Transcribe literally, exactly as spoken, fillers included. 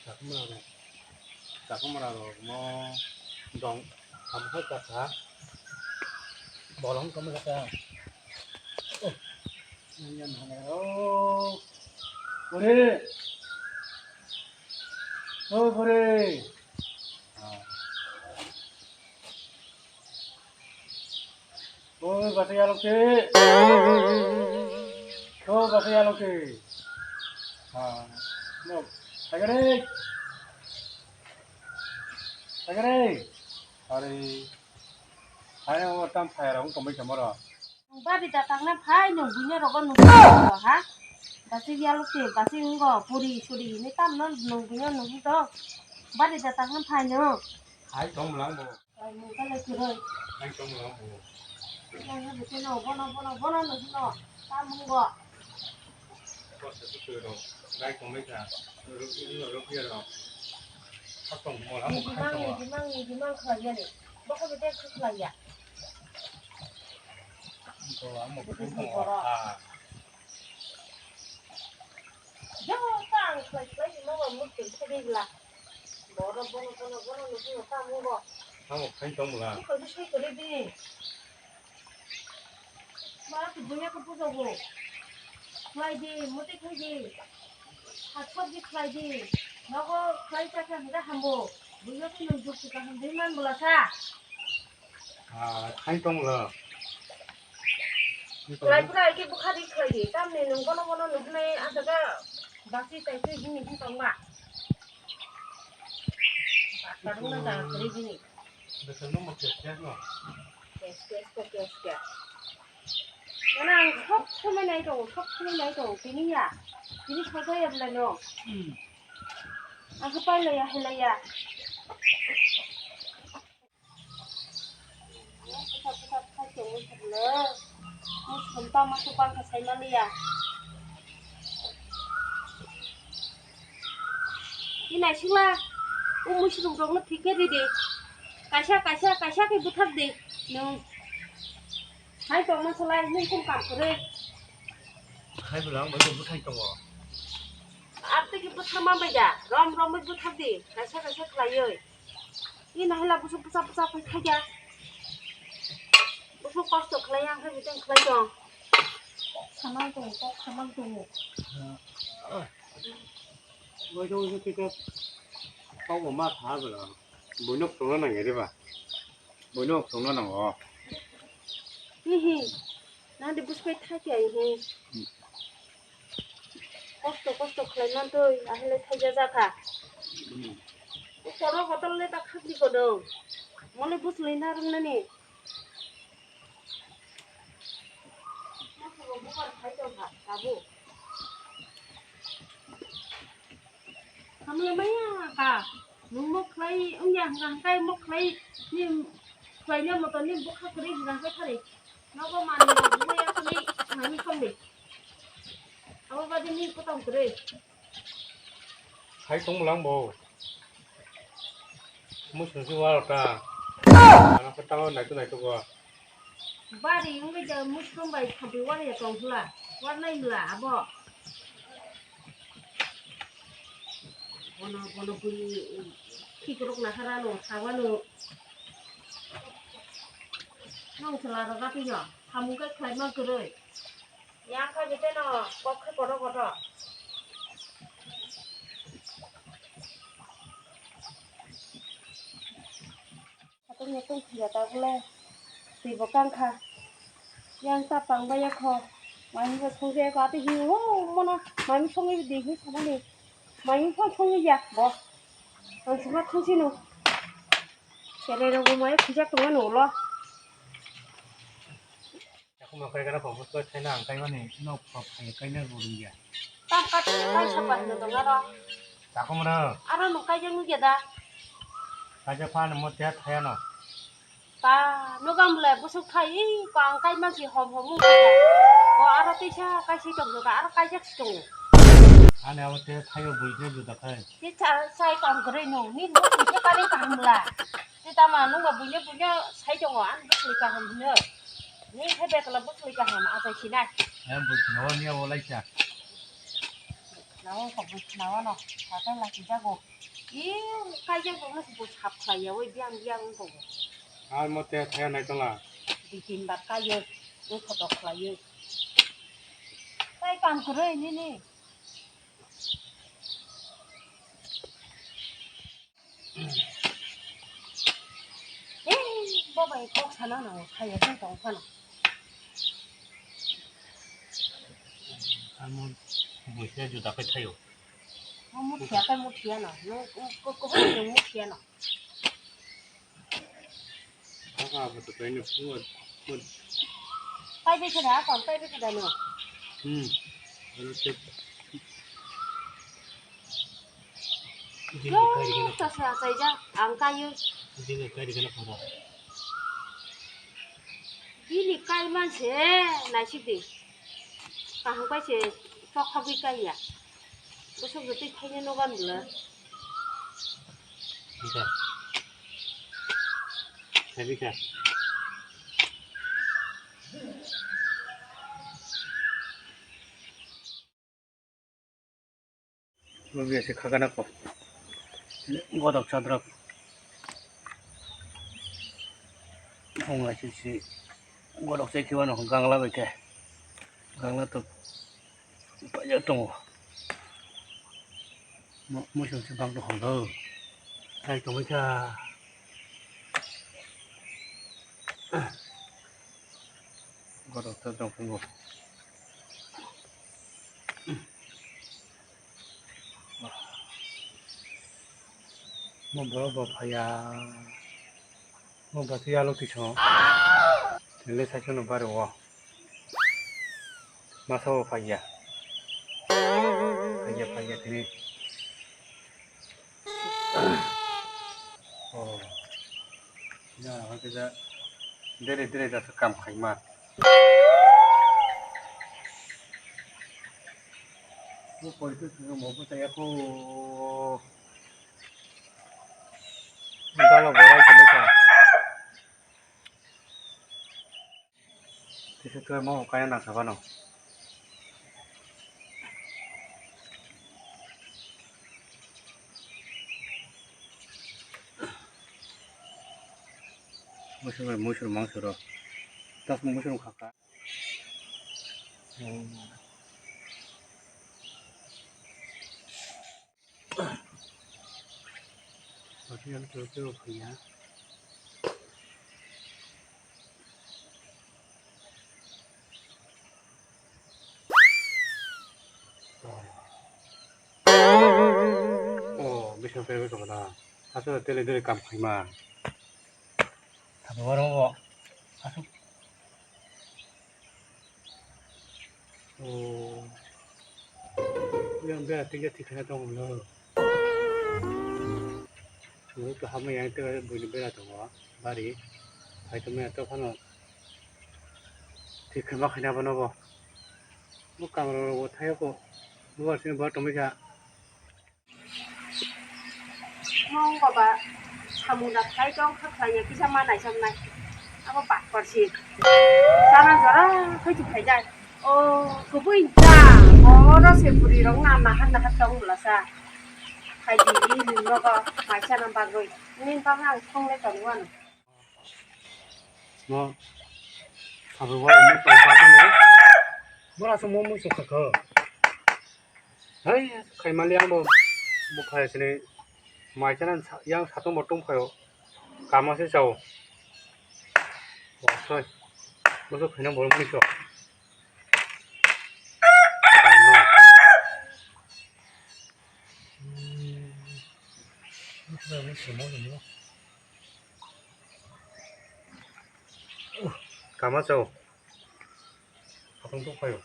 Chakwmwra rok, chakwmwra rok no dong, hamkha kasa, bolong kama kasa. Oh, yan hana, oh, ore, oh, ore. Ah. Oi, bata yalo ke. Oh, bata yalo ke. Ha. No. Agare. Agare. Are. Are, o tam phai rong komai kamaro. Bari da tangna phai nung bunya rogo nung ha. Basi yalo ke, basi ungo puri suri ni tam non nung bunya nung do. Bari da tangna phai no. Hai tong lang bo. Ai, mung ka lai kwrwi. Hai tong lang bo. Yang ha bete no, bono, bono, bono no hino. Ta mung bo. Ko se tu tu ro. Gai tong mai ka. Ro, ro, ro, ro, ro. Ha tong mo lang bo khai tong. Ni dimang, ni dimang khlai ya ni. Bo ko bete khlai ya. Ko amo khai tong. Ah. Jabo ta ang khlai khlai ni mama mukti khadi gla. Boro bono bono bono ni sino ta mungo. Tamo khai tong bla. Ni koi sai kore di. Ma ki bunya ko pujo go. Khlai di, muti khlai di. Hak sab di khlai di. Nogo khlai cha kha hada hambo. Bunya ko nung juk ka ham di man bla sa. Ah, khai tong lo. Khlai pura iki bukha di khlai di. Tamni nung bono bono nung hnai asaka basi tai twi bini bini tong ma. Bakar na da khlai bini. Betul no mo kes kes no. Kes kes ko kes kes. Mana ang sok somoi nai tong, sok somoi nai tong. Tini ya. Tini sok ya bla no. Hmm. Ang khapai lo ya, helai ya. Bwsa bwsa khai tongwi tonglo. Muisung tama se bangkha saimaliya. Ni naisingla, o muisung rokno thikhe ridi. Kaisa, kaisa, kaisa khe bwthak di. Nwng hai tongma salai, nwng kum kam kwrwi. Hai bwlang bai tongo. Abtwi khe bwthar manbai da. Rom romwi bwthar di. Kaisa, kaisa khlaiwi. Ni nahila busu busa busa pai khaja. Busu kosto khlai ang khe biteng khlai tong. Samang tong, kok samang tong. Bai tong se kika. Kok ma tha bela. Boino phone na ngere ba. Boino phone na ngo. Hi hi. Nang de busu pai thai kya hi. Kosto kosto khlai mantwi, ahele thaija jakha. Koro hotel le ta khakri kodo. Mole busli na rung nani. Mokhe bo bubar khai tong kha, tabu. Hamle maya ka. Nwng mokhlai wngya hwnka hwnkhe mokhlai ni khlaina moto ni bwkha kwrwi hwnka hwnkhe thari. Nogo manwi rok buya kwrwi nangni songdi. Abo bade ni kwtang kwrwi. Hai tong bwlang bo. Muisung se wal ta. Ano kwtang naitu naitu go. Bari wngwi da muskang bai thampui wariya tong phla, warnai mla abo. Bono, bono bini khikrok naharano, sagano. Nong chwla rok atwi no, samung khe khlaima kwrwi. Yang kha bete no, kok khe koto koto. Hatung hatung phiya ta bole twi bo kang kha. Yang ta pang bai ya kho. Mai bo song ya kho ati hi ho mono mai song ya di hi samani. Mai phone song ya bo. Ang sima thung sinu. Sere ro bo mai khija tong no lo. Yakung no kai gara phone ko thaina ang kai mani no phone kai na ro ya. Tam ka tai sa pa no dong aro. Yakung no. Aro no kai jang ya da. Kaja phan mo te thaya no. Ta, nokam le busuk thai, i, ko ang kai ma si hom hom wng kha. Ko aro tisa kai si tong kha, aro kai jak si tong. Ani abo te thaio bui je juda khai. Te cha, sai kam kwrwi no, ni bwsli khe kari kaham la. Te tama nungba buino buino sai tongo, ani bwsli kaham hino. Ni khe betla bwsli kaham, achai sinai. Em, bwswk no, niya bo laisa. Nawa ko bwswk nawa no, saka laki jago. I, kaijago no bo sap khlaiya, oi biyang biyang wng tongo. Ar mo te thaya nai tongla. Di tin bar kayo, wng khotok khlaiyo. Tai kam kwrwi nini. Eh, bo bai kok sana nango, kaya khe tong phano. Amo buisya juda khe thaio. Mo muthiya khe muthiya no, no, ko, ko, ko, muthiya no. Kaka abo to kaino phungo phun. Paibe khe da, kon paibe khe da no. Hmm. Ano te. Jini kai dikena. Yo, to sa sai ja, ang kayo. Jini kai dikena phara. Bini kai man se, naisik di. Kaham kai se, sok khagwi kai ya. Bwswk bwtwi thaini nogan bwla. Hingkha. Khaibikha. Lubiya se khagana ko. Godok chadrak. Phung lai se se. Godok se khiwano gangla bai khe. Gangla to. Paijak tongo. Mo-, muisung se bang tong hwnlo. Tai tongwi kha. Borok to tong phungo. Mo borok bo phaiya. Mo bwswk yalo twiso. Tini le saichung no bari o. Masa o phaiya. Phaiya, phaiya tini. Oh. Ya, hake ja. Dere, dere, ja kam khaima. Mo pori tu mo bwsaya ko. Dala borai kene ka. Tisa tuai mo kaya nang sabano. Muisur, muisur mangsuro. Tas muisur khaka. Pakai yang tu tu punya. Oh, bisa pergi ke mana? Asal tele tele kam khaima. Tapi orang kok asal. Oh. Yang bera tinggal tiga tahun lo. Nuru to hama yang tiga buini bera to wa bari. Hai to me to khano. Tiga ma khana bano bo. Mo kamro ro thayo ko. Mo sini ba to me ja. Mong baba, samung da khlai tong kha khlai ya kisa ma nai sam nai. Abo bak kor si. Sana jora khai chu khai jai. O, kubui ta. Oro se buri rong na na han na han tong bla sa. Khai di ni ni no ko mai sana bagoi. Ni bang ang thong le tong wan. Mo, abo wa mo to ba ne. Mo ra so mo mo so kha kha. Hai, khaimali ang bo, bo phai sini mai chana yang satung bo tung phaio. Kama se chao. Bo soi. Bo so khaina bo mui so. Kama. Kama chao. Satung tung phaio.